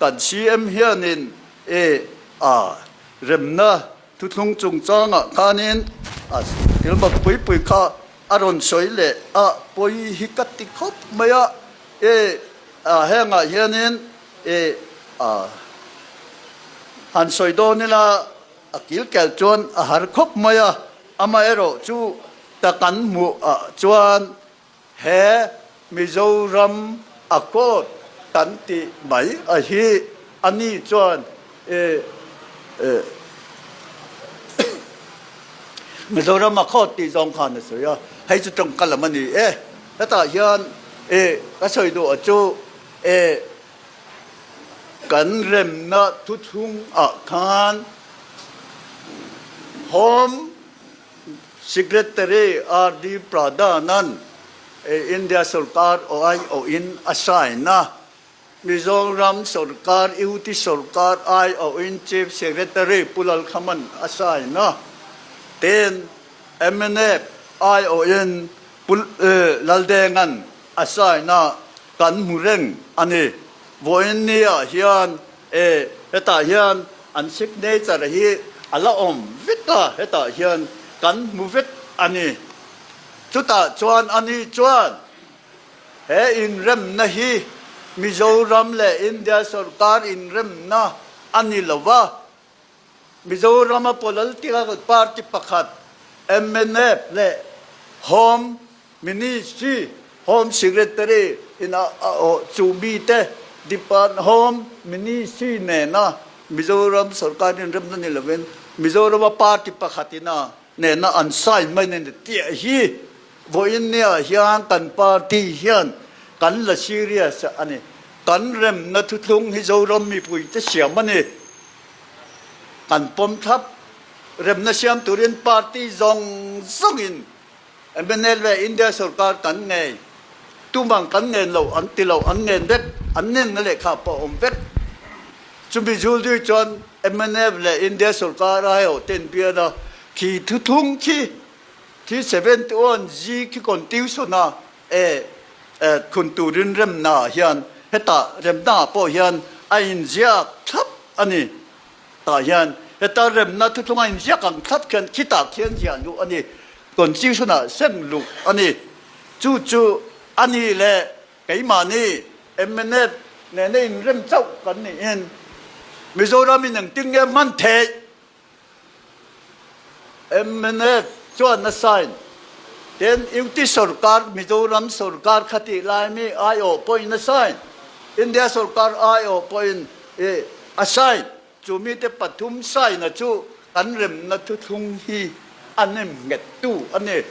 Kan CM hianin e a remna thuthlung chungchangah khanin a thil mak pui pui kha a rawn sawi leh a, pawi hi ka ti khawp mai a, e a hengah hianin e a han sawi dawn ila a kil kel chuan a har khawp mai a, amaherawhchu ta kan hmuh ah chuan He Mizoram Accord kan tih mai a hi a ni chuan i Mizoram Accord tih zawng khan a sawi a, hei chu tawngka lam a ni e. Hetah hian i ka sawi duh a chu i kan remna thuthlung ah khan Home Secretary RD Pradhan-a'n India sorkar aiawhin a sign a, Mizoram sorkar UT sorkar aiawhin Chief Secretary Pu Lalkhama'n a sign a, tin mnf aiawhin Pu Laldenga'n a sign a, kan hmu reng a ni. Vawiin niah hian E, hetah hian an signature hi a la awm vek a, hetah hian kan hmu vek a ni. Chutah chuan ani chuan he inremna hi Mizoram leh India sorkar inremna a ni lo va, Mizorama political party pakhat mnf leh Home Ministry, Home Secretary in a awh chu mite Depart Home Ministry nena Mizoram sorkar inremna ni lovin Mizorama party pakhat ina nena an sign mai nen tih hi vawiin nia hian kan party hian kan la serious a ni. Kan remna thuthlung hi Zoram mipuite siam a ni. Kan pawm thlap. Remna siam turin party zawng zawngin Mnl leh India sorkar kan ngei, tumang kan ngen lo an ti lo, an ngen vek, an nenna lehkha pawh a awm vek. Chumi zul zui chuan mnf leh India sorkar aiawh ten bial a, khi thuthlung khi, khi 71 G khi constitution a e khun turin remna hian hetah remna pawh hian a inziak thlap a ni. Tah hian heta remna thuthlung a inziak ang thlap khian khitah khian ziah luh a ni, Constitution-ah sem luh a ni. Chu chu a ni leh keimahni mnf nena inrem chauh kan niin Mizoramin engtin nge hman theih? Mnf chuan a sign. Tin, UT sorkar, Mizoram sorkar kha tih lai mi aiawh pawhin a sign. India sorkar aiawh pawhin a sign. Chu mite pathum sign-a chu kan remna thuthlung hi a nem nghettu a ni.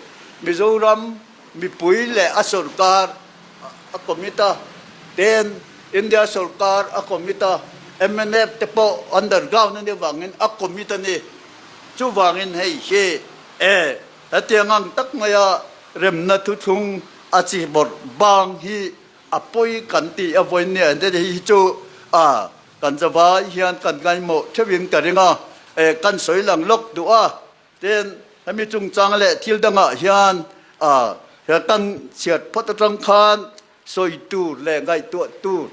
Mizoram mipui leh a sorkar a commit a, tin India sorkar a commit a, mnf te pawh underground a nih avangin a commit a ni. Chuvangin hei hi e hetiang ang tak maia remna thuthlung a chi bawrh bang hi a pawi kan tih a vawiin nia ente hi chu a kan zavai hian kan ngaihmawh theuhin ka ring a, e kan sawi lang lawk duh a. Tin, hemi chungchang leh thil dangah hian a he kan chhiat phawt atang khan sawi tur leh ngaihtuah tur,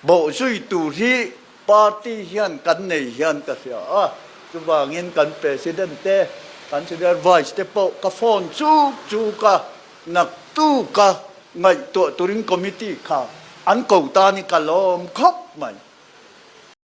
bawhzui tur hi party hian kan nei hian ka hria a. Chuvangin kan President te, kan Senior Vice te pawh ka phone chuk chuk a, naktuk a ngaihtuah turin committee kha an ko tan hi ka lawm khawp mai.